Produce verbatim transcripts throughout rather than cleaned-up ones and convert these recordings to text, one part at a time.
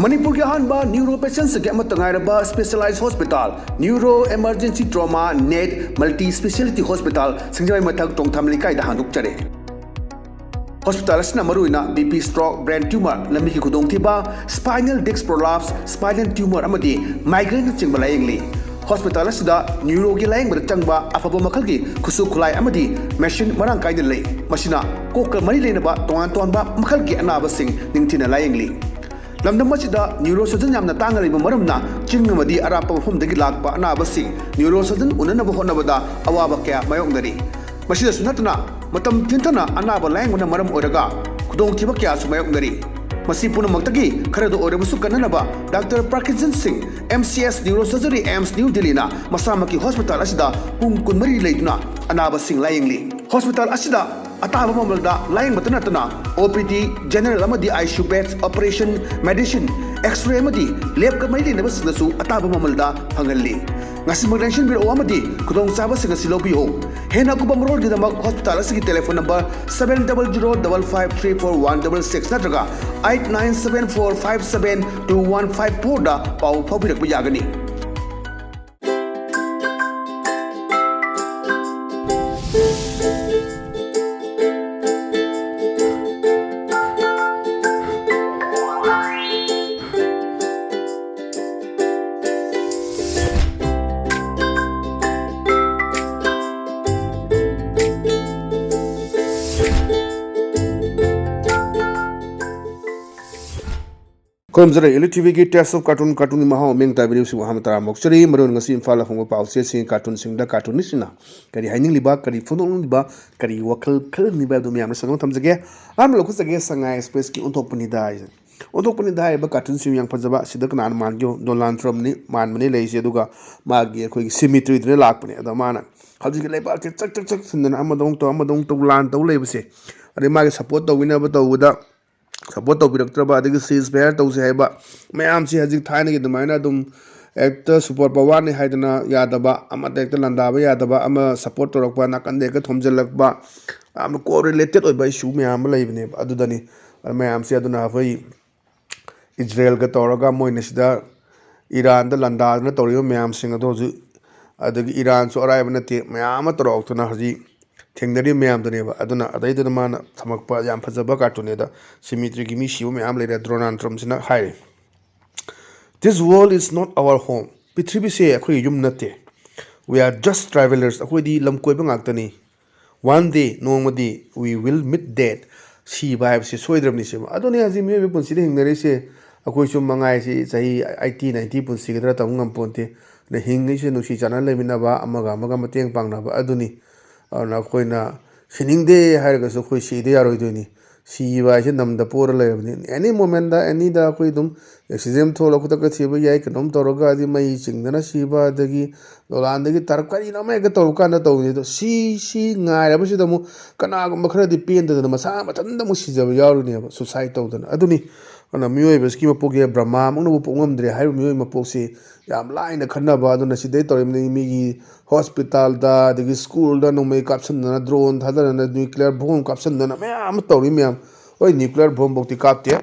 ꯃꯅꯤꯄꯨꯔꯒꯤ ꯑꯍꯥꯟꯕ ꯅ꯭ꯌꯨꯔꯣ ꯄꯦꯁꯦꯟꯁꯤꯡꯒꯤ ꯑꯃꯠꯇ ꯉꯥꯏꯔꯕ specialise hospital, neuro emergency trauma net multi speciality hospital, Singjamei ꯃꯊꯛ ꯇꯣꯡꯊꯥꯝ ꯂꯩꯀꯥꯏꯗ ꯍꯥꯡꯗꯣꯛꯆꯔꯦ꯫ ꯍꯣꯁꯄꯤꯇꯥꯜ ꯑꯁꯤꯅ ꯃꯔꯨꯑꯣꯏꯅ B P, stroke, brain tumour, ꯂꯝꯕꯤꯒꯤ ꯈꯨꯗꯣꯡꯊꯤꯕ, spinal disc prolapse, spinal tumour ꯑꯃꯗꯤ ꯃꯥꯏꯒ꯭ꯔꯦꯟꯅꯆꯤꯡꯕ ꯂꯥꯌꯦꯡꯂꯤ꯫ ꯍꯣꯁꯄꯤꯇꯥꯜ ꯑꯁꯤꯗ ꯅ꯭ꯌꯨꯔꯣꯒꯤ ꯂꯥꯌꯦꯡꯕꯗ ꯆꯪꯕ ꯑꯐꯕ ꯃꯈꯜꯒꯤ ꯈꯨꯠꯁꯨ ꯈꯨꯠꯂꯥꯏ ꯑꯃꯗꯤ ꯃꯦꯁꯤꯟ ꯃꯔꯥꯡ ꯀꯥꯏꯅ ꯂꯩ꯫ ꯃꯁꯤꯅ ꯀꯣꯛꯀ ꯃꯔꯤ ꯂꯩꯅꯕ ꯇꯣꯉꯥꯟ ꯇꯣꯉꯥꯟꯕ ꯃꯈꯜꯒꯤ ꯑꯅꯥꯕꯁꯤꯡ ꯅꯤꯡꯊꯤꯅ ꯂꯥꯌꯦꯡꯂꯤ꯫ ꯂꯝꯗꯝ ꯑꯁꯤꯗ ꯅ꯭ꯌꯨꯔꯣ ꯁꯔꯖꯟ ꯌꯥꯝꯅ ꯇꯥꯡꯅ ꯂꯩꯕ ꯃꯔꯝꯅ ꯆꯤꯡ ꯑꯃꯗꯤ ꯑꯔꯥꯞꯄ ꯃꯐꯝꯗꯒꯤ ꯂꯥꯛꯄ ꯑꯅꯥꯕꯁꯤꯡ ꯅ꯭ꯌꯨꯔꯣ ꯁꯔꯖꯟ ꯎꯅꯅꯕ ꯍꯣꯠꯅꯕꯗ ꯑꯋꯥꯕ ꯀꯌꯥ ꯃꯥꯌꯣꯛꯅꯔꯤ꯫ ꯃꯁꯤꯗꯁꯨ ꯅꯠꯇꯅ ꯃꯇꯝ ꯊꯤꯟꯊꯅ ꯑꯅꯥꯕ ꯂꯥꯌꯦꯡꯕꯅ ꯃꯔꯝ ꯑꯣꯏꯔꯒ ꯈꯨꯗꯣꯡꯊꯤꯕ ꯀꯌꯥꯁꯨ ꯃꯥꯌꯣꯛꯅꯔꯤ꯫ ꯃꯁꯤ ꯄꯨꯝꯅꯃꯛꯇꯒꯤ ꯈꯔꯗ ꯑꯣꯏꯔꯕꯁꯨ ꯀꯟꯅꯅꯕ ꯗꯥꯛꯇꯔ ꯄ꯭ꯔꯀꯤꯟꯁꯟ ꯁꯤꯡ, M C S neuro surgery, AIIMS new ꯗꯤꯜꯂꯤꯅ ꯃꯁꯥꯃꯛꯀꯤ ꯍꯣꯁꯄꯤꯇꯥꯜ ꯑꯁꯤꯗ ꯄꯨꯡ ꯀꯨꯟꯃꯔꯤ ꯂꯩꯗꯨꯅ ꯑꯅꯥꯕꯁꯤꯡ ꯂꯥꯌꯦꯡꯂꯤ꯫ ꯍꯣꯁꯄꯤꯇꯥꯜ ꯑꯁꯤꯗ ꯑꯇꯥꯕ ꯃꯃꯜꯗ ꯂꯥꯌꯦꯡꯕꯇ ꯅꯠꯇꯅ ꯑꯣ ꯄꯤ ꯗꯤ, ꯖꯦꯅꯔꯦꯜ ꯑꯃꯗꯤ I C U beds, operation, medicine, x-ray ꯑꯃꯗꯤ ꯂꯦꯕꯀ ꯃꯔꯤ ꯂꯩꯅꯕꯁꯤꯡꯗꯁꯨ ꯑꯇꯥꯕ ꯃꯃꯜꯗ ꯐꯪꯍꯜꯂꯤ꯫ ꯉꯁꯤꯃꯛ ꯂꯦꯡꯁꯤꯟꯕꯤꯔꯛꯎ ꯑꯃꯗꯤ ꯈꯨꯗꯣꯡꯆꯥꯕꯁꯤꯡ ꯑꯁꯤ ꯂꯧꯕꯤꯌꯨ꯫ ꯍꯦꯟꯅ ꯑꯀꯨꯞꯄ ꯃꯔꯣꯜꯒꯤꯗꯃꯛ ꯍꯣꯁꯄꯤꯇꯥꯜ ꯑꯁꯤꯒꯤ telephone number seven double zero double five three four one double six ꯅꯠꯇ꯭ꯔꯒ eight nine seven four five seven two one five four ꯗ ꯄꯥꯎ ꯐꯥꯎꯕꯤꯔꯛꯄ ꯌꯥꯒꯅꯤ꯫ ꯈꯨꯔꯨꯝꯖꯔꯤ, ꯏꯂꯤꯠ ꯇꯤ ꯚꯤꯒꯤ Taste of Cartoon, ꯀꯥꯔꯇꯨꯟꯒꯤ ꯃꯍꯥꯎ ꯑꯃ ꯇꯥꯕꯤꯔꯤꯕꯁꯤꯡꯕꯨ ꯑꯍꯥꯟꯕ ꯇꯔꯥꯝꯅ ꯑꯣꯛꯆꯔꯤ꯫ ꯃꯔꯨꯑꯣꯏꯅ ꯉꯁꯤ ꯏꯝꯐꯥꯜꯗ ꯐꯣꯡꯕ ꯄꯥꯎ ꯆꯦꯁꯤꯡꯒꯤ ꯀꯥꯔꯇꯨꯟꯁꯤꯡꯗ ꯀꯥꯔꯇꯨꯅꯤꯁꯁꯤꯡꯅ ꯀꯔꯤ ꯍꯥꯏꯅꯤꯡꯂꯤꯕ, ꯀꯔꯤ ꯐꯣꯡꯗꯣꯛꯅꯤꯡꯂꯤꯕ, ꯀꯔꯤ ꯋꯥꯈꯜ ꯈꯜꯍꯟꯅꯤꯡꯂꯤꯕ ꯍꯥꯏꯕꯗꯨ ꯃꯌꯥꯝꯅ ꯁꯟꯗꯣꯛꯅ ꯊꯝꯖꯒꯦ꯫ ꯑꯍꯥꯟꯕ ꯂꯧꯈꯠꯆꯒꯦ, ꯁꯉꯥꯏ ꯑꯦꯛꯁꯄ꯭ꯔꯦꯁꯀꯤ ꯑꯣꯟꯊꯣꯛꯄꯅꯤꯗ ꯍꯥꯏꯁꯦ꯫ ꯑꯣꯟꯊꯣꯛꯄꯅꯤꯗ ꯍꯥꯏꯔꯤꯕ ꯀꯥꯔꯇꯨꯟꯁꯤ ꯌꯥꯝ ꯐꯖꯕ꯫ ꯁꯤꯗ ꯀꯅꯥꯅ ꯃꯥꯟꯒꯦ? ꯗꯣꯅꯥꯜꯗ ꯇ꯭ꯔꯝꯞꯅꯤ, ꯃꯥꯟꯕꯅꯤ ꯂꯩꯔꯤꯁꯦ꯫ ꯑꯗꯨꯒ ꯃꯥꯒꯤ ꯑꯩꯈꯣꯏꯒꯤ ꯁꯤꯃꯤꯇ꯭ꯔꯤꯗꯨꯅ ꯂꯥꯛꯄꯅꯦ꯫ ꯑꯗꯣ ꯃꯥꯅ ꯍꯧꯖꯤꯛꯀꯤ ꯂꯩꯕꯥꯛꯁꯦ ꯆꯛ ꯆꯛ ꯆꯛ ꯊꯤꯟꯗꯅ ꯑꯃꯗ ꯑꯃꯨꯛ ꯇꯧ, ꯑꯃꯗ ꯑꯃꯨꯛ ꯇꯧ, ꯂꯥꯟ ꯇꯧ ꯂꯩꯕꯁꯦ꯫ ꯑꯗꯩ ꯃꯥꯒꯤ ꯁꯞꯄꯣꯔꯠ ꯇꯧꯕꯤꯅꯕ ꯇꯧꯕꯗ ꯁꯞꯄꯣꯔꯠ ꯇꯧꯕꯤꯔꯛꯇ꯭ꯔꯕ, ꯑꯗꯒꯤ ceasefire ꯇꯧꯁꯦ ꯍꯥꯏꯕ ꯃꯌꯥꯝꯁꯤ ꯍꯧꯖꯤꯛ ꯊꯥꯏꯅꯒꯤ ꯑꯗꯨꯃꯥꯏꯅ ꯑꯗꯨꯝ ꯍꯦꯛꯇ ꯁꯨꯄꯔ ꯄꯋꯥꯔꯅꯤ ꯍꯥꯏꯗꯅ ꯌꯥꯗꯕ, ꯑꯃꯗ ꯍꯦꯛꯇ ꯂꯥꯟꯗꯥꯕ ꯌꯥꯗꯕ, ꯑꯃ ꯁꯞꯄꯣꯔꯠ ꯇꯧꯔꯛꯄ, ꯅꯥꯀꯟꯗ ꯍꯦꯛꯇ ꯊꯣꯝꯖꯤꯜꯂꯛꯄ, ꯌꯥꯝꯅ ꯀꯣ ꯔꯤꯂꯦꯇꯦꯠ ꯑꯣꯏꯕ ꯏꯁꯨ ꯃꯌꯥꯝ ꯑꯃ ꯂꯩꯕꯅꯦꯕ꯫ ꯑꯗꯨꯗꯅꯤ ꯃꯌꯥꯝꯁꯦ꯫ ꯑꯗꯨꯅ ꯑꯩꯈꯣꯏ ꯏꯖꯔꯦꯜꯒ ꯇꯧꯔꯒ ꯃꯣꯏꯅ ꯁꯤꯗ ꯏꯔꯥꯟꯗ ꯂꯥꯟꯗꯥꯗꯅ ꯇꯧꯔꯤꯕ ꯃꯌꯥꯝꯁꯤꯡ ꯑꯗꯣ ꯍꯧꯖꯤꯛ, ꯑꯗꯒꯤ ꯏꯔꯥꯟꯁꯨ ꯑꯔꯥꯏꯕ ꯅꯠꯇꯦ, ꯃꯌꯥꯝ ꯑꯃ ꯇꯧꯔꯛꯇꯅ ꯍꯧꯖꯤꯛ ꯊꯦꯡꯅꯔꯤꯕ ꯃꯌꯥꯝꯗꯨꯅꯦꯕ꯫ ꯑꯗꯨꯅ ꯑꯗꯩꯗꯨꯗ ꯃꯥꯅ ꯊꯝꯃꯛꯄ ꯌꯥꯝ ꯐꯖꯕ ꯀꯥꯔꯇꯨꯟꯅꯦ꯫ ꯑꯗ ꯁꯤꯃꯤꯇ꯭ꯔꯤꯒꯤ ꯃꯤ ꯁꯤꯕ ꯃꯌꯥꯝ ꯂꯩꯔꯦ꯫ ꯗꯣꯅꯥꯜꯗ ꯇ꯭ꯔꯝꯞꯁꯤꯅ ꯍꯥꯏꯔꯤ, "This world is not our home." ꯄ꯭ꯔꯤꯊꯤꯕꯤꯁꯦ ꯑꯩꯈꯣꯏꯒꯤ ꯌꯨꯝ ꯅꯠꯇꯦ꯫ "We are just travelers." ꯑꯩꯈꯣꯏꯗꯤ ꯂꯝ ꯀꯣꯏꯕ ꯉꯥꯛꯇꯅꯤ꯫ "One day," ꯅꯣꯡꯃꯗꯤ, "we will meet death." ꯁꯤꯕ ꯍꯥꯏꯕꯁꯤ ꯁꯣꯏꯗ꯭ꯔꯕꯅꯤ ꯁꯤꯕ꯫ ꯑꯗꯨꯅꯤ ꯍꯧꯖꯤꯛ ꯃꯤꯑꯣꯏꯕ ꯄꯨꯟꯁꯤꯗ ꯍꯤꯡꯅꯔꯤꯁꯦ꯫ ꯑꯩꯈꯣꯏꯁꯨ ꯃꯉꯥꯏꯁꯤ ꯆꯍꯤ eighty ninety ꯄꯨꯟꯁꯤꯒꯗ꯭ꯔꯥ ꯇꯝꯕ ꯉꯝꯄꯣꯟꯇꯦ꯫ ꯑꯗ ꯍꯤꯡꯉꯤꯁꯦ ꯅꯨꯡꯁꯤ ꯆꯥꯟꯅꯅ ꯂꯩꯃꯤꯟꯅꯕ, ꯑꯃꯒ ꯑꯃꯒ ꯃꯇꯦꯡ ꯄꯥꯡꯅꯕ ꯑꯗꯨꯅꯤ꯫ ꯑꯗꯨꯅ ꯑꯩꯈꯣꯏꯅ ꯁꯤꯅꯤꯡꯗꯦ ꯍꯥꯏꯔꯒꯁꯨ ꯑꯩꯈꯣꯏ ꯁꯤꯗ ꯌꯥꯔꯣꯏꯗꯣꯏꯅꯤ꯫ ꯁꯤꯕ ꯍꯥꯏꯁꯦ ꯅꯝꯗ ꯄꯣꯔ ꯂꯩꯔꯕꯅꯤ꯫ Any momentꯗ, anyꯗ ꯑꯩꯈꯣꯏ ꯑꯗꯨꯝ accident ꯊꯣꯛꯂꯒ ꯈꯨꯗꯛꯇ ꯁꯤꯕ ꯌꯥꯏ, ꯀꯩꯅꯣꯝ ꯇꯧꯔꯒ ꯍꯥꯏꯗꯤ ꯃꯩ ꯆꯤꯡꯗꯅ ꯁꯤꯕ, ꯑꯗꯒꯤ ꯗꯣꯂꯥꯟꯗꯒꯤ ꯇꯥꯔꯛ ꯀꯔꯤꯅꯣ ꯑꯃ ꯍꯦꯛꯇ ꯇꯧꯔꯀꯥꯟꯗ ꯇꯧꯕꯅꯤ꯫ ꯑꯗꯣ ꯁꯤ, ꯁꯤ ꯉꯥꯏꯔꯕꯁꯤꯗ ꯑꯃꯨꯛ ꯀꯅꯥꯒꯨꯝꯕ ꯈꯔꯗꯤ ꯄꯦꯟꯗꯗꯅ ꯃꯁꯥ ꯃꯊꯟꯇ ꯑꯃꯨꯛ ꯁꯤꯖꯕ ꯌꯥꯎꯔꯤꯅꯦꯕ, suicide ꯇꯧꯗꯅ꯫ ꯑꯗꯨꯅꯤ꯫ ꯑꯗꯨꯅ ꯃꯤꯑꯣꯏꯕꯁꯤꯒꯤ ꯃꯄꯣꯛꯁꯦ ꯕ꯭ꯔꯍꯃꯥꯃꯛꯅꯕꯨ ꯄꯣꯛꯉꯝꯗ꯭ꯔꯦ ꯍꯥꯏꯔꯤꯕ ꯃꯤꯑꯣꯏ ꯃꯄꯣꯛꯁꯤ ꯌꯥꯝ ꯂꯥꯏꯅ ꯈꯟꯅꯕ꯫ ꯑꯗꯨꯅ ꯁꯤꯗꯩ ꯇꯧꯔꯤꯕꯅꯤ ꯃꯤꯒꯤ hospitalꯗ, ꯑꯗꯒꯤ schoolꯗ ꯅꯣꯡꯃꯩ ꯀꯥꯞꯁꯟꯗꯅ, drone ꯊꯥꯗꯗꯅ, nuclear bomb ꯀꯥꯞꯁꯟꯗꯅ ꯃꯌꯥꯝ ꯑꯃ ꯇꯧꯔꯤ ꯃꯌꯥꯝ꯫ ꯍꯣꯏ, nuclear bombꯐꯧꯗꯤ ꯀꯥꯞꯇꯦ꯫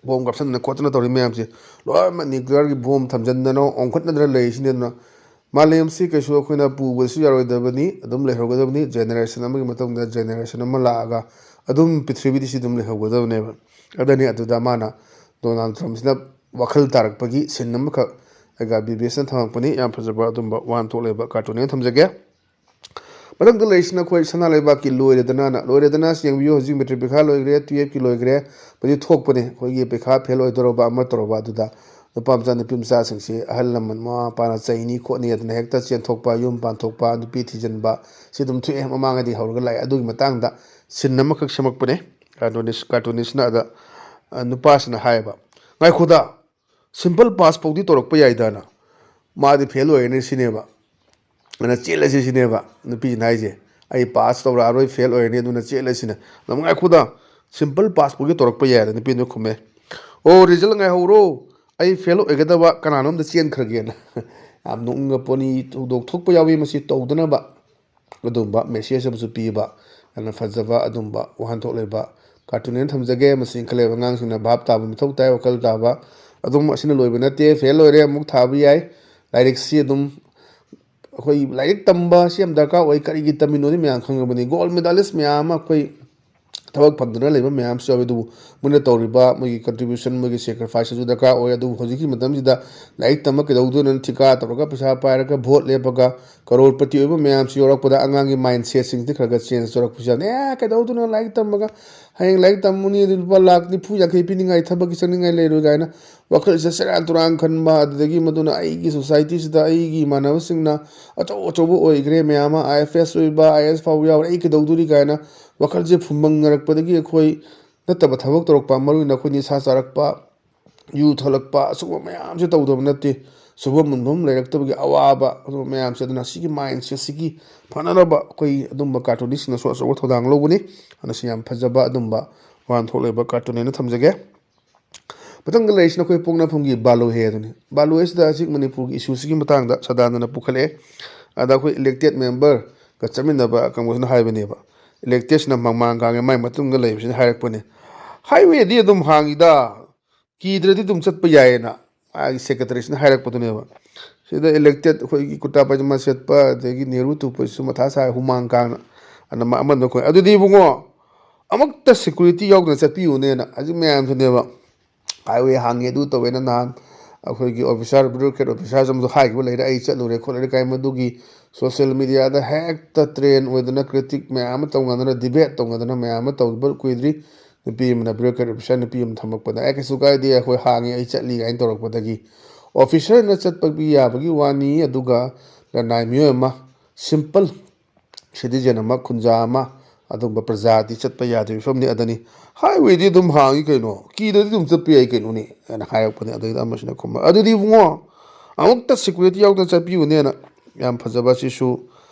Bomb ꯀꯥꯞꯁꯟꯗꯅ ꯈꯣꯠꯇꯅ ꯇꯧꯔꯤ ꯃꯌꯥꯝꯁꯦ ꯂꯣꯏꯅꯃꯛ nuclearꯒꯤ bomb ꯊꯝꯖꯤꯟꯗꯅ ꯑꯣꯟꯈꯠꯅꯗꯅ ꯂꯩꯔꯤꯁꯤꯅꯤ꯫ ꯑꯗꯨꯅ ꯃꯥꯂꯦꯝꯁꯤ ꯀꯩꯁꯨ ꯑꯩꯈꯣꯏꯅ ꯄꯨꯕꯁꯨ ꯌꯥꯔꯣꯏꯗꯕꯅꯤ, ꯑꯗꯨꯝ ꯂꯩꯍꯧꯒꯗꯕꯅꯤ꯫ Generation ꯑꯃꯒꯤ ꯃꯇꯨꯡꯗ generation ꯑꯃ ꯂꯥꯛꯑꯒ ꯑꯗꯨꯝ ꯄ꯭ꯔꯤꯊꯤꯕꯤꯗꯤ ꯁꯤ ꯑꯗꯨꯝ ꯂꯩꯍꯧꯒꯗꯕꯅꯦꯕ꯫ ꯑꯗꯨꯅꯤ ꯑꯗꯨꯗ ꯃꯥꯅ ꯗꯣꯅꯥꯜꯗ ꯇ꯭ꯔꯝꯞꯁꯤꯅ ꯋꯥꯈꯜ ꯇꯥꯔꯛꯄꯒꯤ scene ꯑꯃꯈꯛ ꯑꯩꯒ ꯕꯤꯕꯦꯁꯅ ꯊꯝꯃꯛꯄꯅꯤ꯫ ꯌꯥꯝ ꯐꯖꯕ ꯑꯗꯨꯝꯕ ꯋꯥꯍꯟꯊꯣꯛ ꯂꯩꯕ ꯀꯥꯔꯇꯨꯟꯅꯦꯅ ꯊꯝꯖꯒꯦ꯫ ꯃꯊꯪꯗ ꯂꯩꯔꯤꯁꯤꯅ ꯑꯩꯈꯣꯏ ꯁꯅꯥ ꯂꯩꯕꯥꯛꯀꯤ ꯂꯣꯏꯔꯦꯗꯅꯥꯅ, ꯂꯣꯏꯔꯦꯗꯅꯥꯁꯤ ꯌꯦꯡꯕꯤꯌꯨ꯫ ꯍꯧꯖꯤꯛ matric ꯄꯩꯈꯥ ꯂꯣꯏꯈ꯭ꯔꯦ, twelveꯀꯤ ꯂꯣꯏꯈ꯭ꯔꯦ꯫ ꯃꯁꯤ ꯊꯣꯛꯄꯅꯦ, ꯑꯩꯈꯣꯏꯒꯤ ꯄꯩꯈꯥ fail ꯑꯣꯏꯗꯧꯔꯕ ꯑꯃ ꯇꯧꯔꯕ ꯑꯗꯨꯗ ꯅꯨꯄꯥ ꯃꯆꯥ ꯅꯨꯄꯤ ꯃꯆꯥꯁꯤꯡꯁꯤ ꯑꯍꯜ ꯂꯃꯟ ꯃꯃꯥ ꯃꯄꯥꯅ ꯆꯩꯅꯤ ꯈꯣꯠꯅꯤ ꯑꯗꯨꯅ ꯍꯦꯛꯇ ꯆꯦꯟꯊꯣꯛꯄ, ꯌꯨꯝ ꯄꯥꯟꯊꯣꯛꯄ, ꯅꯨꯄꯤ ꯊꯤꯖꯤꯟꯕ, ꯁꯤ ꯑꯗꯨꯝ ꯊꯣꯛꯑꯦ ꯃꯃꯥꯡꯉꯩꯗꯤ ꯍꯧꯔꯒ ꯂꯥꯛꯑꯦ꯫ ꯑꯗꯨꯒꯤ ꯃꯇꯥꯡꯗ scene ꯑꯃꯈꯛ ꯁꯦꯝꯃꯛꯄꯅꯦ꯫ Cartoonist, cartoonistꯅ ꯑꯗ, ꯑ, ꯅꯨꯄꯥꯁꯤꯅ ꯍꯥꯏꯌꯦꯕ, "ꯉꯥꯏꯈꯣꯗ, simple pass ꯐꯥꯎꯗꯤ ꯇꯧꯔꯛꯄ ꯌꯥꯏꯗꯅ, ꯃꯥꯗꯤ fail ꯑꯣꯏꯔꯅꯤ ꯁꯤꯅꯦꯕ, ꯑꯗꯨꯅ ꯆꯦꯜꯂꯁꯤ ꯁꯤꯅꯦꯕ ꯅꯨꯄꯤꯁꯤꯅ ꯍꯥꯏꯁꯦ꯫ ꯑꯩ pass ꯇꯧꯔꯛꯑꯔꯣꯏ, fail ꯑꯣꯏꯔꯅꯤ, ꯑꯗꯨꯅ ꯆꯦꯜꯂꯁꯤꯅ꯫ ꯑꯗꯨꯝ ꯉꯥꯏꯈꯣꯗ, simple pass ꯐꯥꯎꯗꯤ ꯇꯧꯔꯛꯄ ꯌꯥꯏꯗ?" ꯅꯨꯄꯤꯗꯨꯅ ꯈꯨꯝꯃꯦ, "ꯑꯣ, result ꯉꯥꯏꯍꯧꯔꯣ, ꯑꯩ fail ꯑꯣꯏꯒꯗꯕ ꯀꯅꯥꯅꯣꯝꯗ ꯆꯦꯟꯈ꯭ꯔꯒꯦꯅ꯫" ꯌꯥꯝ ꯅꯣꯛꯅꯤꯡꯕ ꯄꯣꯠꯅꯤ, ꯊꯧꯗꯣꯛ ꯊꯣꯛꯄ ꯌꯥꯎꯏ ꯃꯁꯤ ꯇꯧꯗꯅꯕ꯫ ꯑꯗꯨꯝꯕ message ꯑꯃꯁꯨ ꯄꯤꯕ, ꯌꯥꯝꯅ ꯐꯖꯕ ꯑꯗꯨꯝꯕ ꯋꯥꯍꯟꯊꯣꯛ ꯂꯩꯕ ꯀꯥꯔꯇꯨꯟ ꯍꯥꯏꯅ ꯊꯝꯖꯒꯦ꯫ ꯃꯁꯤ ꯏꯟꯈꯠꯂꯛꯏꯕ ꯑꯉꯥꯡꯁꯤꯡꯅ ꯚꯥꯞ ꯇꯥꯕ ꯃꯊꯧ ꯇꯥꯏ, ꯋꯥꯈꯜ ꯇꯥꯕ꯫ ꯑꯗꯨꯝ ꯑꯁꯤꯅ ꯂꯣꯏꯕ ꯅꯠꯇꯦ, ꯐꯦꯜ ꯑꯣꯏꯔꯦ ꯑꯃꯨꯛ ꯊꯥꯕ ꯌꯥꯏ꯫ ꯂꯥꯏꯔꯤꯛꯁꯤ ꯑꯗꯨꯝ ꯑꯩꯈꯣꯏ ꯂꯥꯏꯔꯤꯛ ꯇꯝꯕ ꯁꯤ ꯌꯥꯝ ꯗꯔꯀꯥꯔ ꯑꯣꯏ꯫ ꯀꯔꯤꯒꯤ ꯇꯝꯃꯤꯅꯣꯗꯤ ꯃꯌꯥꯝ ꯈꯪꯉꯕꯅꯤ꯫ ꯒꯣꯜ ꯃꯦꯗꯥꯂꯤꯁ ꯃꯌꯥꯝ ꯑꯃ ꯑꯩꯈꯣꯏ ꯊꯕꯛ ꯐꯪꯗꯅ ꯂꯩꯕ ꯃꯌꯥꯝꯁꯨ ꯌꯥꯎꯋꯤ꯫ ꯑꯗꯨꯕꯨ ꯃꯣꯏꯅ ꯇꯧꯔꯤꯕ ꯃꯣꯏꯒꯤ ꯀꯟꯇ꯭ꯔꯤꯕ꯭ꯌꯨꯁꯟ, ꯃꯣꯏꯒꯤ ꯁꯦꯀ꯭ꯔꯤꯐꯥꯏꯁ ꯑꯗꯨ ꯗꯔꯀꯥꯔ ꯑꯣꯏ꯫ ꯑꯗꯨꯕꯨ ꯍꯧꯖꯤꯛꯀꯤ ꯃꯇꯝꯁꯤꯗ ꯂꯥꯏꯔꯤꯛ ꯇꯝꯕ ꯀꯩꯗꯧꯗꯣꯏꯅꯣ, ꯊꯤꯀꯥ ꯇꯧꯔꯒ ꯄꯩꯁꯥ ꯄꯥꯏꯔꯒ ꯚꯣꯠ ꯂꯦꯞꯄꯒ ꯀꯔꯣꯔꯄꯇꯤ ꯑꯣꯏꯕ ꯃꯌꯥꯝꯁꯤ ꯌꯧꯔꯛꯄꯗ ꯑꯉꯥꯡꯒꯤ ꯃꯥꯏꯟ ꯁꯦꯠꯁꯤꯡꯁꯤ ꯈꯔ ꯈꯔ ꯆꯦꯟꯖ ꯇꯧꯔꯛꯄꯁꯨ ꯌꯥꯎꯅꯤ꯫ "ꯑꯦ, ꯀꯩꯗꯧꯗꯣꯏꯅꯣ ꯂꯥꯏꯔꯤꯛ ꯇꯝꯃꯒ? ꯍꯌꯦꯡ ꯂꯥꯏꯔꯤꯛ ꯇꯝꯃꯨꯅꯤ, ꯑꯗꯨ ꯂꯨꯄꯥ ꯂꯥꯛ ꯅꯤꯐꯨ ꯌꯥꯡꯈꯩ ꯄꯤꯅꯤꯡꯉꯥꯏ ꯊꯕꯛꯀꯤ ꯆꯪꯅꯤꯡꯉꯥꯏ ꯂꯩꯔꯣꯏ" ꯀꯥꯏꯅ ꯋꯥꯈꯜꯁꯦ ꯁꯦꯔꯥꯟ ꯇꯨꯔꯥꯟ ꯈꯟꯕ꯫ ꯑꯗꯨꯗꯒꯤ ꯃꯗꯨꯅ ꯑꯩꯒꯤ ꯁꯣꯁꯥꯏꯇꯤꯁꯤꯗ ꯑꯩꯒꯤ ꯏꯃꯥꯟꯅꯕꯁꯤꯡꯅ ꯑꯆꯧ ꯑꯆꯧꯕ ꯑꯣꯏꯈ꯭ꯔꯦ, ꯃꯌꯥꯝ ꯑꯃ ꯑꯥꯏ ꯑꯦꯐ ꯑꯦꯁ ꯑꯣꯏꯕ, ꯑꯥꯏ ꯑꯦ ꯑꯦꯁ ꯐꯥꯎꯕ ꯌꯥꯎꯔꯦ, ꯑꯩ ꯀꯩꯗꯧꯗꯣꯔꯤ ꯀꯥꯏꯅ ꯋꯥꯈꯜꯁꯦ ꯐꯨꯝꯕꯪꯅꯔꯛꯄꯗꯒꯤ ꯑꯩꯈꯣꯏ ꯅꯠꯇꯕ ꯊꯕꯛ ꯇꯧꯔꯛꯄ, ꯃꯔꯨ ꯑꯣꯏꯅ ꯑꯩꯈꯣꯏ ꯅꯤꯁꯥ ꯆꯥꯔꯛꯄ, ꯌꯨ ꯊꯛꯂꯛꯄ, ꯑꯁꯤꯒꯨꯝꯕ ꯃꯌꯥꯝꯁꯦ ꯇꯧꯗꯕ ꯅꯠꯇꯦ꯫ ꯁꯨꯐꯝ ꯅꯣꯝꯐꯝ ꯂꯩꯔꯛꯇꯕꯒꯤ ꯑꯋꯥꯕ, ꯑꯗꯨꯒꯨꯝꯕ ꯃꯌꯥꯝꯁꯦ꯫ ꯑꯗꯨꯅ ꯁꯤꯒꯤ ꯃꯥꯏꯟ ꯁꯦꯠꯁꯤꯒꯤ ꯐꯅꯅꯕ ꯑꯩꯈꯣꯏ ꯑꯗꯨꯝꯕ ꯀꯥꯔꯇꯨꯅꯤꯁꯁꯤꯡꯅꯁꯨ ꯑꯆꯧꯕ ꯊꯧꯗꯥꯡ ꯂꯧꯕꯅꯤ꯫ ꯑꯗꯨꯅ ꯁꯤ ꯌꯥꯝ ꯐꯖꯕ ꯑꯗꯨꯝꯕ ꯋꯥꯍꯟꯊꯣꯛ ꯂꯩꯕ ꯀꯥꯔꯇꯨꯟ ꯍꯥꯏꯅ ꯊꯝꯖꯒꯦ꯫ ꯃꯊꯪꯗ ꯂꯩꯔꯤꯁꯤꯅ ꯑꯩꯈꯣꯏ ꯄꯣꯛꯅꯐꯝꯒꯤ ꯕꯥꯂꯨ ꯍꯦ ꯑꯗꯨꯅꯤ꯫ ꯕꯥꯂꯨ ꯍꯦꯁꯤꯗ ꯍꯧꯖꯤꯛ ꯃꯅꯤꯄꯨꯔꯒꯤ ꯏꯁꯨꯁꯤꯒꯤ ꯃꯇꯥꯡꯗ ꯁꯗꯥꯅꯟꯗꯅ ꯄꯨꯈꯠꯂꯛꯑꯦ꯫ ꯑꯗ ꯑꯩꯈꯣꯏ ꯏꯂꯦꯛꯇꯦꯠ ꯃꯦꯝꯕꯔꯒ ꯆꯠꯃꯤꯟꯅꯕ ꯀꯥꯡꯕꯨꯁꯤꯅ ꯍꯥꯏꯕꯅꯦꯕ꯫ ꯏꯂꯦꯛꯇꯦꯠꯁꯤꯅ ꯃꯃꯥꯡ ꯀꯥꯡꯉꯦ, ꯃꯥꯏ ꯃꯇꯨꯡꯗ ꯂꯩꯕꯁꯤꯅ ꯍꯥꯏꯔꯛꯄꯅꯦ, "ꯍꯥꯏꯋꯦꯗꯤ ꯑꯗꯨꯝ ꯍꯥꯡꯉꯤꯗ, ꯀꯤꯗ꯭ꯔꯗꯤ ꯑꯗꯨꯝ ꯆꯠꯄ ꯌꯥꯏꯌꯦꯅ" ꯃꯥꯒꯤ ꯁꯦꯀ꯭ꯔꯦꯇꯔꯤꯁꯤꯅ ꯍꯥꯏꯔꯛꯄꯗꯨꯅꯦꯕ꯫ ꯁꯤꯗ ꯏꯂꯦꯛꯇꯦꯠ ꯑꯩꯈꯣꯏꯒꯤ ꯀꯨꯔꯇꯥ ꯄꯥꯏꯖꯃꯥ ꯁꯦꯠꯄ, ꯑꯗꯒꯤ ꯅꯦꯍꯔꯨ ꯇꯨꯄꯩꯁꯨ ꯃꯊꯥ ꯁꯥꯏ, ꯍꯨꯃꯥꯡ ꯀꯥꯡꯅ꯫ ꯑꯗꯨꯅ ꯃꯥ ꯑꯃꯗ ꯑꯩꯈꯣꯏ, "ꯑꯗꯨꯗꯤ ꯏꯕꯨꯡꯉꯣ, ꯑꯃꯨꯛꯇ ꯁꯦꯀ꯭ꯌꯨꯔꯤꯇꯤ ꯌꯥꯎꯗꯅ ꯆꯠꯄꯤꯌꯨꯅꯦꯅ" ꯍꯧꯖꯤꯛ ꯃꯌꯥꯝꯁꯤꯅꯦꯕ꯫ "ꯍꯥꯏꯋꯦ ꯍꯥꯡꯉꯦ, ꯑꯗꯨ ꯇꯧꯋꯦꯅ" ꯅꯍꯥꯟ ꯑꯩꯈꯣꯏꯒꯤ ꯑꯣꯐꯤꯁꯥꯔ, ꯕ꯭ꯌꯨꯔꯣꯀ꯭ꯔꯦꯠ ꯑꯣꯐꯤꯁꯥꯔꯁꯨ ꯑꯃꯁꯨ ꯍꯥꯏꯈꯤꯕ ꯂꯩꯔꯦ, "ꯑꯩ ꯆꯠꯂꯨꯔꯦ ꯈꯣꯠꯂꯨꯔꯦ" ꯀꯥꯏ꯫ ꯃꯗꯨꯒꯤ ꯁꯣꯁꯤꯌꯦꯜ ꯃꯦꯗꯤꯌꯥꯗ ꯍꯦꯛꯇ ꯇ꯭ꯔꯦꯟ ꯑꯣꯏꯗꯅ, ꯀ꯭ꯔꯤꯇꯤꯛ ꯃꯌꯥꯝ ꯑꯃ ꯇꯧꯅꯗꯅ, ꯗꯤꯕꯦꯠ ꯇꯧꯅꯗꯅ ꯃꯌꯥꯝ ꯑꯃ ꯇꯧꯕ ꯀꯨꯏꯗ꯭ꯔꯤ꯫ ꯅꯨꯄꯤ ꯑꯃꯅ, ꯕ꯭ꯌꯨꯔꯣꯀ꯭ꯔꯦꯠ ꯑꯣꯐꯤꯁꯥꯔ ꯅꯨꯄꯤ ꯑꯃ ꯊꯝꯃꯛꯄꯗ, "ꯑꯦ, ꯀꯩꯁꯨ ꯀꯥꯏꯗꯦ, ꯑꯩꯈꯣꯏ ꯍꯥꯡꯉꯦ, ꯑꯩ ꯆꯠꯂꯤ" ꯀꯥꯏꯅ ꯇꯧꯔꯛꯄꯗꯒꯤ ꯑꯣꯐꯤꯁꯥꯔꯅ ꯆꯠꯄꯒꯤ ꯌꯥꯕꯒꯤ ꯋꯥꯅꯤ, ꯑꯗꯨꯒ ꯂꯅꯥꯏ ꯃꯤꯑꯣꯏ ꯑꯃ, ꯁꯤꯝꯄꯜ ꯁꯤꯇꯤꯖꯦꯟ ꯑꯃ, ꯈꯨꯟꯖꯥ ꯑꯃ, ꯑꯗꯨꯒꯨꯝꯕ ꯄ꯭ꯔꯖꯥꯗꯤ ꯆꯠꯄ ꯌꯥꯗ꯭ꯔꯤꯕ ꯐꯤꯕꯝꯅꯤ꯫ ꯑꯗꯅꯤ, "ꯍꯥꯏꯋꯦꯗꯤ ꯑꯗꯨꯝ ꯍꯥꯡꯉꯤ ꯀꯩꯅꯣ, ꯀꯤꯗ꯭ꯔꯗꯤ ꯑꯗꯨꯝ ꯆꯠꯄ ꯌꯥꯏ ꯀꯩꯅꯣꯅꯦ" ꯍꯥꯏꯅ ꯍꯥꯏꯔꯛꯄꯅꯦ꯫ ꯑꯗꯩꯗ ꯑꯃꯁꯤꯅ ꯈꯨꯝꯕ, "ꯑꯗꯨꯗꯤ ꯏꯕꯨꯡꯉꯣ, ꯑꯃꯨꯛꯇ ꯁꯦꯀ꯭ꯌꯨꯔꯤꯇꯤ ꯌꯥꯎꯗꯅ ꯆꯠꯄꯤꯌꯨꯅꯦꯅ" ꯌꯥꯝ ꯐꯖꯕ ꯑꯁꯤꯁꯨ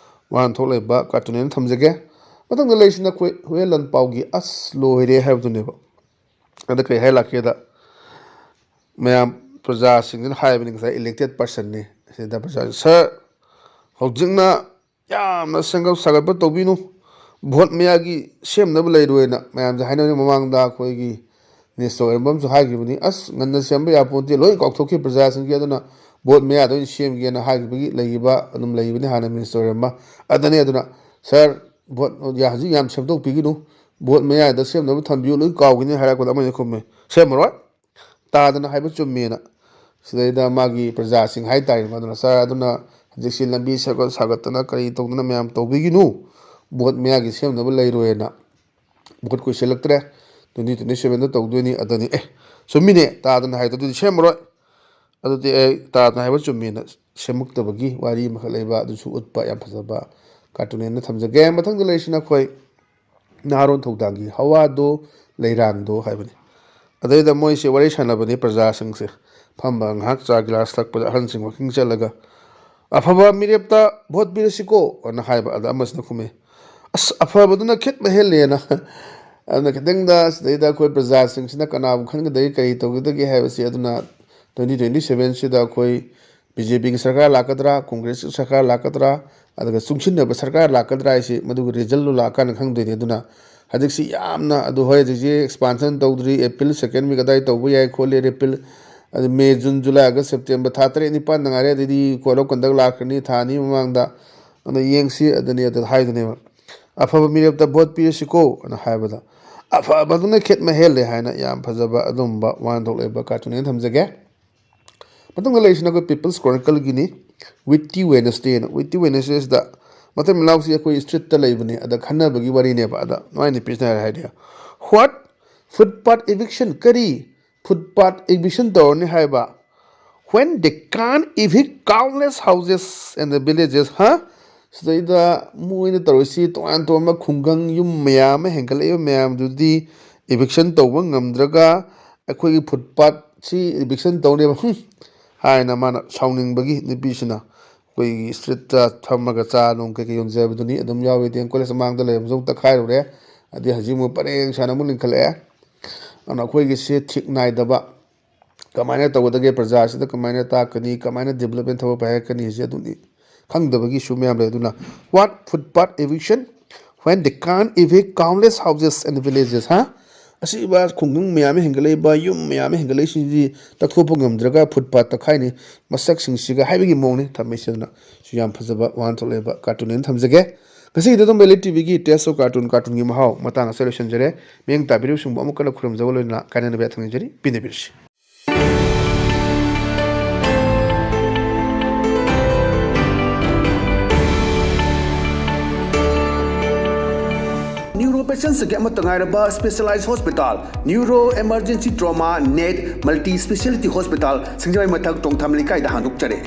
ꯋꯥꯍꯟꯊꯣꯛ ꯂꯩꯕ ꯀꯥꯔꯇꯨꯟ ꯑꯣꯏꯅ ꯊꯝꯖꯒꯦ꯫ ꯃꯊꯪꯗ ꯂꯩꯔꯤꯁꯤꯅ ꯑꯩꯈꯣꯏ ꯍꯨꯌꯦꯟ ꯂꯥꯟꯄꯥꯎꯒꯤ "ꯑꯁ ꯂꯣꯏꯔꯦ" ꯍꯥꯏꯕꯗꯨꯅꯦꯕ꯫ ꯑꯗ ꯀꯩ ꯍꯥꯏ ꯂꯥꯛꯀꯦꯗ, ꯃꯌꯥꯝ ꯄ꯭ꯔꯖꯥꯁꯤꯡꯁꯤꯅ ꯍꯥꯏꯕꯅꯤ, ꯉꯁꯥꯏ ꯏꯂꯦꯛꯇꯦꯠ ꯄꯥꯔꯁꯟꯅꯤ ꯁꯤꯗ ꯄ꯭ꯔꯖꯥ, "ꯁꯥꯔ, ꯍꯧꯖꯤꯛꯅ ꯌꯥꯝꯅ ꯁꯦꯝꯒꯠ ꯁꯥꯒꯠꯄ ꯇꯧꯕꯤꯅꯨ, ꯚꯣꯠ ꯃꯌꯥꯒꯤ ꯁꯦꯝꯅꯕ ꯂꯩꯔꯣꯏꯅ ꯃꯌꯥꯝꯁꯦ ꯍꯥꯏꯅꯔꯤ꯫ ꯃꯃꯥꯡꯗ ꯑꯩꯈꯣꯏꯒꯤ ꯃꯤꯅꯤꯁꯇꯔ ꯑꯣꯏꯔꯝꯕ ꯑꯃꯁꯨ ꯍꯥꯏꯈꯤꯕꯅꯤ, "ꯑꯁ, ꯉꯟꯅ ꯁꯦꯝꯕ ꯌꯥꯄꯣꯟꯇꯦ, ꯂꯣꯏ ꯀꯥꯎꯊꯣꯛꯈꯤ ꯄ꯭ꯔꯖꯥꯁꯤꯡꯒꯤ, ꯑꯗꯨꯅ ꯚꯣꯠ ꯃꯌꯥꯗ ꯑꯣꯏꯅ ꯁꯦꯝꯒꯦꯅ" ꯍꯥꯏꯈꯤꯕꯒꯤ ꯂꯩꯈꯤꯕ ꯑꯗꯨꯝ ꯂꯩꯕꯅꯤ, ꯍꯥꯟꯅ ꯃꯤꯅꯤꯁꯇꯔ ꯑꯣꯏꯔꯝꯕ꯫ ꯑꯗꯨꯅꯤ, ꯑꯗꯨꯅ, "ꯁꯥꯔ, ꯚꯣꯠ ꯌꯥ-, ꯍꯧꯖꯤꯛ ꯌꯥꯝ ꯁꯦꯝꯗꯣꯛꯄꯤꯒꯅꯨ, ꯚꯣꯠ ꯃꯌꯥꯗ ꯁꯦꯝꯅꯕ ꯊꯝꯕꯤꯌꯨ, ꯂꯣꯏ ꯀꯥꯎꯈꯤꯅꯤ" ꯍꯥꯏꯔꯛꯄꯗ ꯑꯃꯅ ꯈꯨꯝꯃꯦ, "ꯁꯦꯝꯃꯔꯣꯏ, ꯇꯥꯗꯅ ꯍꯥꯏꯕ ꯆꯨꯝꯃꯦꯅ"꯫ ꯁꯤꯗꯩꯗ ꯃꯥꯒꯤ ꯄ꯭ꯔꯖꯥꯁꯤꯡ ꯍꯥꯏꯇꯥꯔꯦ, ꯃꯗꯨꯅ, "ꯁꯥꯔ, ꯑꯗꯨꯅ ꯍꯧꯖꯤꯛꯁꯤ ꯂꯝꯕꯤ ꯁꯥꯒꯠ-, ꯁꯥꯒꯠꯇꯅ ꯀꯔꯤ ꯇꯧꯗꯅ ꯃꯌꯥꯝ ꯇꯧꯕꯤꯒꯅꯨ, ꯚꯣꯠ ꯃꯌꯥꯒꯤ ꯁꯦꯝꯅꯕ ꯂꯩꯔꯣꯏꯅ, ꯚꯣꯠ ꯀꯨꯏꯁꯜꯂꯛꯇ꯭ꯔꯦ, twenty twenty sevenꯗ ꯇꯧꯗꯣꯏꯅꯤ"꯫ ꯑꯗꯨꯅꯤ, "ꯑꯦ, ꯆꯨꯝꯃꯤꯅꯦ, ꯇꯥꯗꯅ ꯍꯥꯏꯗꯣ ꯑꯗꯨꯗꯤ ꯁꯦꯝꯃꯔꯣꯏ, ꯑꯗꯨꯗꯤ ꯑꯩ ꯇꯥꯗꯅ ꯍꯥꯏꯕ ꯆꯨꯝꯃꯦꯅ ꯁꯦꯝꯃꯛꯇꯕꯒꯤ ꯋꯥꯔꯤ ꯑꯃꯈꯛ ꯂꯩꯕ, ꯑꯗꯨꯁꯨ ꯎꯠꯄ ꯌꯥꯝ ꯐꯖꯕ ꯀꯥꯔꯇꯨꯟꯅꯦꯅ ꯊꯝꯖꯒꯦ꯫ ꯃꯊꯪꯗ ꯂꯩꯔꯤꯁꯤꯅ ꯑꯩꯈꯣꯏ ꯅꯍꯥꯔꯣꯟ ꯊꯧꯗꯥꯡꯒꯤ "ꯍꯋꯥꯗꯣ ꯂꯩꯔꯥꯡꯗꯣ" ꯍꯥꯏꯕꯅꯤ꯫ ꯑꯗꯩꯗ ꯃꯣꯏꯁꯦ ꯋꯥꯔꯤ ꯁꯥꯟꯅꯕꯅꯤ, ꯄ꯭ꯔꯖꯥꯁꯤꯡꯁꯦ ꯐꯝꯕ ꯉꯥꯏꯍꯥꯛ, ꯆꯥ ꯒꯤꯂꯥꯁ ꯊꯛꯄꯗ ꯑꯍꯟꯁꯤꯡ ꯋꯥꯀꯤꯡ ꯆꯠꯂꯒ, "ꯑꯐꯕ ꯃꯤꯔꯦꯞꯇ ꯚꯣꯠ ꯄꯤꯔꯁꯤꯀꯣ" ꯑꯅ ꯍꯥꯏꯕ꯫ ꯑꯗ ꯑꯃꯁꯤꯅ ꯈꯨꯝꯃꯦ, "ꯑꯁ, ꯑꯐꯕꯗꯨꯅ ꯈꯤꯠ ꯃꯍꯦꯜꯂꯦꯅ"꯫ ꯑꯗꯨꯅ ꯈꯤꯇꯪꯗ ꯁꯤꯗꯩꯗ ꯑꯩꯈꯣꯏ ꯄ꯭ꯔꯖꯥꯁꯤꯡꯁꯤꯅ ꯀꯅꯥꯕꯨ ꯈꯟꯒꯗꯒꯦ, ꯀꯔꯤ ꯇꯧꯒꯗꯒꯦ ꯍꯥꯏꯕꯁꯤ, ꯑꯗꯨꯅ twenty twenty sevenꯁꯤꯗ ꯑꯩꯈꯣꯏ BJPꯒꯤ ꯁꯔꯀꯥꯔ ꯂꯥꯛꯀꯗ꯭ꯔꯥ, ꯀꯣꯡꯒ꯭ꯔꯦꯁꯀꯤ ꯁꯔꯀꯥꯔ ꯂꯥꯛꯀꯗ꯭ꯔꯥ, ꯑꯗꯨꯒ ꯆꯨꯡꯁꯤꯟꯅꯕ ꯁꯔꯀꯥꯔ ꯂꯥꯛꯀꯗ꯭ꯔꯥ ꯍꯥꯏꯁꯤ ꯃꯗꯨꯒꯤ resultꯗꯨ ꯂꯥꯛꯑꯀꯥꯟꯗ ꯈꯪꯗꯣꯏꯅꯤ꯫ ꯑꯗꯨꯅ ꯍꯧꯖꯤꯛꯁꯤ ꯌꯥꯝꯅ, ꯑꯗꯨ ꯍꯣꯏ, ꯍꯧꯖꯤꯛꯁꯤ expansion ꯇꯧꯗ꯭ꯔꯤ, April second week ꯑꯗꯥꯏ ꯇꯧꯕ ꯌꯥꯏ ꯈꯣꯠꯂꯦ, April, ꯑꯗꯨ May, June, July, August, September, ꯊꯥ ꯇꯔꯦꯠ ꯅꯤꯄꯥꯟꯗ ꯉꯥꯏꯔꯦ, ꯑꯗꯩꯗꯤ code of conduct ꯂꯥꯛꯈ꯭ꯔꯅꯤ ꯊꯥ ꯑꯅꯤ ꯃꯃꯥꯡꯗ꯫ ꯑꯗꯨꯅ ꯌꯦꯡꯁꯤ, ꯑꯗꯨꯅꯤ, ꯑꯗꯨ ꯍꯥꯏꯗꯨꯅꯦꯕ꯫ "ꯑꯐꯕ ꯃꯤꯔꯦꯞꯇ ꯚꯣꯠ ꯄꯤꯔꯁꯤꯀꯣ" ꯑꯅ ꯍꯥꯏꯕꯗ, "ꯑꯐꯕꯗꯨꯅ ꯈꯦꯠꯅ ꯍꯦꯜꯂꯦ" ꯍꯥꯏꯅ ꯌꯥꯝ ꯐꯖꯕ ꯑꯗꯨꯝꯕ ꯋꯥꯍꯟꯊꯣꯛ ꯂꯩꯕ ꯀꯥꯔꯇꯨꯟ ꯑꯃ ꯊꯝꯖꯒꯦ꯫ ꯃꯊꯪꯗ ꯂꯩꯔꯤꯁꯤꯅ ꯑꯩꯈꯣꯏ People's Chronicleꯒꯤꯅꯤ, Witty Wednesdayꯅ꯫ Witty Wednesdayꯁꯤꯗ ꯃꯇꯩ ꯃꯅꯥꯎꯁꯤ ꯑꯩꯈꯣꯏ streetꯇ ꯂꯩꯕꯅꯤ, ꯑꯗ ꯈꯟꯅꯕꯒꯤ ꯋꯥꯔꯤꯅꯦꯕ꯫ ꯑꯗ ꯅꯨꯡꯉꯥꯏꯅ ꯄꯤꯁꯤꯅ ꯍꯥꯏꯔꯦ, "What? Footpath eviction? ꯀꯔꯤ? Footpath eviction ꯇꯧꯔꯅꯤ ꯍꯥꯏꯕ? When they can't evict countless houses and the villages, huh?" ꯁꯤꯗꯩꯗ ꯃꯣꯏꯅ ꯇꯧꯔꯤꯁꯤ ꯇꯣꯉꯥꯟ ꯇꯣꯉꯥꯟꯕ ꯈꯨꯡꯒꯪ ꯌꯨꯝ ꯃꯌꯥꯝ ꯑꯃ ꯍꯦꯟꯒꯠꯂꯛꯏꯕ ꯃꯌꯥꯝꯗꯨꯗꯤ eviction ꯇꯧꯕ ꯉꯝꯗ꯭ꯔꯒ ꯑꯩꯈꯣꯏꯒꯤ footpathꯁꯤ eviction ꯇꯧꯅꯦꯕ, ꯍꯨꯝ, ꯍꯥꯏꯅ ꯃꯥꯅ ꯁꯥꯎꯅꯤꯡꯕꯒꯤ ꯅꯨꯄꯤꯁꯤꯅ ꯑꯩꯈꯣꯏꯒꯤ streetꯇ ꯐꯝꯃꯒ ꯆꯥ ꯅꯨꯡ ꯀꯩꯀꯩ ꯌꯣꯟꯖꯕꯗꯨꯅꯤ ꯑꯗꯨꯝ ꯌꯥꯎꯋꯤ꯫ D M College ꯃꯃꯥꯡꯗ ꯂꯩꯔꯝꯕꯁꯨ ꯑꯃꯨꯛ ꯇꯛꯈꯥꯏꯔꯨꯔꯦ꯫ ꯑꯗꯩ ꯍꯧꯖꯤꯛ ꯑꯃꯨꯛ ꯄꯔꯦꯡ ꯁꯥꯅ ꯑꯃꯨꯛ ꯂꯤꯡꯈꯠꯂꯛꯑꯦ꯫ ꯑꯗꯨꯅ ꯑꯩꯈꯣꯏꯒꯤꯁꯤ ꯊꯤꯛ ꯅꯥꯏꯗꯕ, ꯀꯃꯥꯏꯅ ꯇꯧꯒꯗꯒꯦ, ꯄ꯭ꯔꯖꯥꯁꯤꯗ ꯀꯃꯥꯏꯅ ꯇꯥꯛꯀꯅꯤ, ꯀꯃꯥꯏꯅ development ꯊꯕꯛ ꯄꯥꯏꯈꯠꯀꯅꯤ ꯍꯥꯏꯁꯦ ꯑꯗꯨꯝꯗꯤ ꯈꯪꯗꯕꯒꯤ issue ꯃꯌꯥꯝ ꯂꯩ꯫ ꯑꯗꯨꯅ, "What? Footpath eviction? When they can't evict countless houses and villages, huh? ꯑꯁꯤꯕ ꯈꯨꯡꯒꯪ ꯃꯌꯥꯝ ꯑꯃ ꯍꯦꯟꯒꯠꯂꯛꯏꯕ, ꯌꯨꯝ ꯃꯌꯥꯝ ꯑꯃ ꯍꯦꯟꯒꯠꯂꯛꯏꯁꯤꯡꯁꯤ ꯇꯛꯊꯣꯛꯄ ꯉꯝꯗ꯭ꯔꯒ ꯐꯨꯠꯄꯥꯠ ꯇꯛꯈꯥꯏꯅꯤ, ꯃꯁꯛꯁꯤꯡꯁꯤꯒ ꯍꯥꯏꯕꯒꯤ ꯃꯑꯣꯡꯅꯤ꯫ ꯊꯝꯃꯩꯁꯦ ꯑꯗꯨꯅ ꯁꯨ ꯌꯥꯝ ꯐꯖꯕ ꯋꯥꯍꯟꯊꯣꯛ ꯂꯩꯕ ꯀꯥꯔꯇꯨꯟꯅꯦꯅ ꯊꯝꯖꯒꯦ꯫ ꯉꯁꯤꯒꯤꯗꯤ ꯑꯗꯨꯝ ꯂꯩ ꯇꯤꯚꯤꯒꯤ Tales of Cartoon, ꯀꯥꯔꯇꯨꯟꯒꯤ ꯃꯍꯥꯎ ꯃꯇꯥꯡ ꯑꯁꯤꯗ ꯂꯣꯏꯁꯤꯟꯖꯔꯦ꯫ ꯃꯤꯠꯌꯦꯡ ꯇꯥꯕꯤꯔꯤꯕꯁꯤꯡꯕꯨ ꯑꯃꯨꯛ ꯀꯟꯅ ꯈꯨꯔꯨꯝꯖꯕ ꯂꯣꯏꯅꯅ ꯀꯥꯏꯅꯅꯕ ꯌꯥꯊꯪ ꯅꯤꯖꯔꯤ꯫ ꯄꯤꯅꯕꯤꯔꯁꯤ꯫ Neuro patients ꯒꯤ ꯑꯃꯠꯇ ꯉꯥꯏꯔꯕ specialized hospital, Neuro Emergency Trauma Net Multi Speciality Hospital, ꯁꯤꯡꯖꯃꯩ ꯃꯊꯛ ꯇꯣꯡꯊꯥꯝ ꯂꯩꯀꯥꯏꯗ ꯍꯥꯡꯗꯣꯛꯆꯔꯦ꯫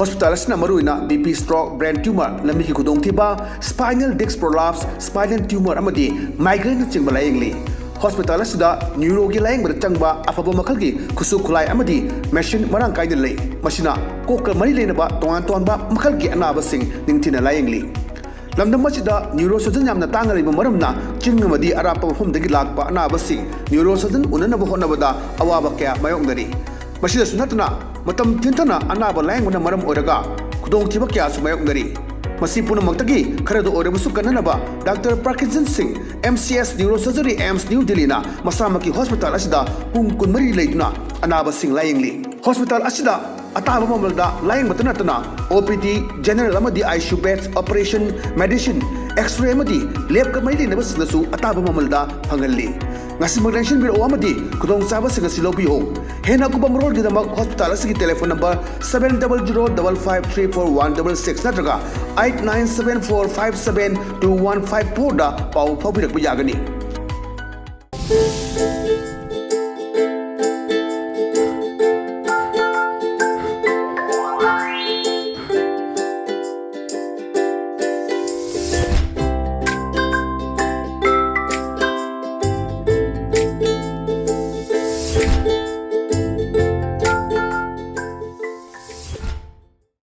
ꯍꯣꯁꯄꯤꯇꯥꯜ ꯑꯁꯤꯅ ꯃꯔꯨꯑꯣꯏꯅ BP stroke, brain tumor, ꯂꯝꯕꯤꯒꯤ ꯈꯨꯗꯣꯡꯊꯤꯕ, spinal disc prolapse, spinal tumor ꯑꯃꯗꯤ migraine ꯅꯆꯤꯡꯕ ꯂꯥꯌꯦꯡꯂꯤ꯫ ꯍꯣꯁꯄꯤꯇꯥꯜ ꯑꯁꯤꯗ ꯅ꯭ꯌꯨꯔꯣꯒꯤ ꯂꯥꯌꯦꯡꯕꯗ ꯆꯪꯕ ꯑꯐꯕ ꯃꯈꯜꯒꯤ ꯈꯨꯠꯁꯨ ꯈꯨꯠꯂꯥꯏ ꯑꯃꯗꯤ ꯃꯦꯁꯤꯟ ꯃꯔꯥꯡ ꯀꯥꯏꯅ ꯂꯩ꯫ ꯃꯁꯤꯅ ꯀꯣꯛꯀ ꯃꯔꯤ ꯂꯩꯅꯕ ꯇꯣꯉꯥꯟ ꯇꯣꯉꯥꯟꯕ ꯃꯈꯜꯒꯤ ꯑꯅꯥꯕꯁꯤꯡ ꯅꯤꯡꯊꯤꯅ ꯂꯥꯌꯦꯡꯂꯤ꯫ ꯂꯝꯗꯝ ꯑꯁꯤꯗ ꯅ꯭ꯌꯨꯔꯣ ꯁꯔꯖꯟ ꯌꯥꯝꯅ ꯇꯥꯡꯅ ꯂꯩꯕ ꯃꯔꯝꯅ ꯆꯤꯡ ꯑꯃꯗꯤ ꯑꯔꯥꯞꯄ ꯃꯐꯝꯗꯒꯤ ꯂꯥꯛꯄ ꯑꯅꯥꯕꯁꯤꯡ ꯅ꯭ꯌꯨꯔꯣ ꯁꯔꯖꯟ ꯎꯅꯅꯕ ꯍꯣꯠꯅꯕꯗ ꯑꯋꯥꯕ ꯀꯌꯥ ꯃꯥꯌꯣꯛꯅꯔꯤ꯫ ꯃꯁꯤꯗꯁꯨ ꯅꯠꯇꯅ ꯃꯇꯝ ꯊꯤꯟꯊꯅ ꯑꯅꯥꯕ ꯂꯥꯌꯦꯡꯕꯅ ꯃꯔꯝ ꯑꯣꯏꯔꯒ ꯈꯨꯗꯣꯡꯊꯤꯕ ꯀꯌꯥꯁꯨ ꯃꯥꯌꯣꯛꯅꯔꯤ꯫ ꯃꯁꯤ ꯄꯨꯝꯅꯃꯛꯇꯒꯤ ꯈꯔꯗ ꯑꯣꯏꯔꯕꯁꯨ ꯀꯟꯅꯅꯕ ꯗꯥꯛꯇꯔ ꯄ꯭ꯔꯀꯤꯟꯁꯟ ꯁꯤꯡ, MCS Neurosurgery, AIIMS New Delhi ꯅ ꯃꯁꯥꯃꯛꯀꯤ ꯍꯣꯁꯄꯤꯇꯥꯜ ꯑꯁꯤꯗ ꯄꯨꯡ ꯀꯨꯟꯃꯔꯤ ꯂꯩꯗꯨꯅ ꯑꯅꯥꯕꯁꯤꯡ ꯂꯥꯌꯦꯡꯂꯤ꯫ ꯍꯣꯁꯄꯤꯇꯥꯜ ꯑꯁꯤꯗ ꯑꯇꯥꯕ ꯃꯃꯜꯗ ꯂꯥꯌꯦꯡꯕꯇ ꯅꯠꯇꯅ OPD, general ꯑꯃꯗꯤ ICU beds, operation, medicine, X-ray ꯑꯃꯗꯤ lab ꯀ ꯃꯔꯤ ꯂꯩꯅꯕꯁꯤꯡꯗꯁꯨ ꯑꯇꯥꯕ ꯃꯃꯜꯗ ꯐꯪꯍꯜꯂꯤ꯫ ꯉꯁꯤꯃꯛ ꯂꯦꯡꯁꯤꯟꯕꯤꯔꯛꯑꯣ ꯑꯃꯗꯤ ꯈꯨꯗꯣꯡꯆꯥꯕꯁꯤꯡ ꯑꯁꯤ ꯂꯧꯕꯤꯌꯨ꯫ ꯍꯦꯟꯅ ꯑꯀꯨꯞꯄ ꯃꯔꯣꯜꯒꯤꯗꯃꯛ ꯍꯣꯁꯄꯤꯇꯥꯜ ꯑꯁꯤꯒꯤ telephone number seven double zero double five three four one double six ꯅꯠꯇ꯭ꯔꯒ eight nine seven four five seven two one five four ꯗ ꯄꯥꯎ ꯐꯥꯎꯕꯤꯔꯛꯄ ꯌꯥꯒꯅꯤ꯫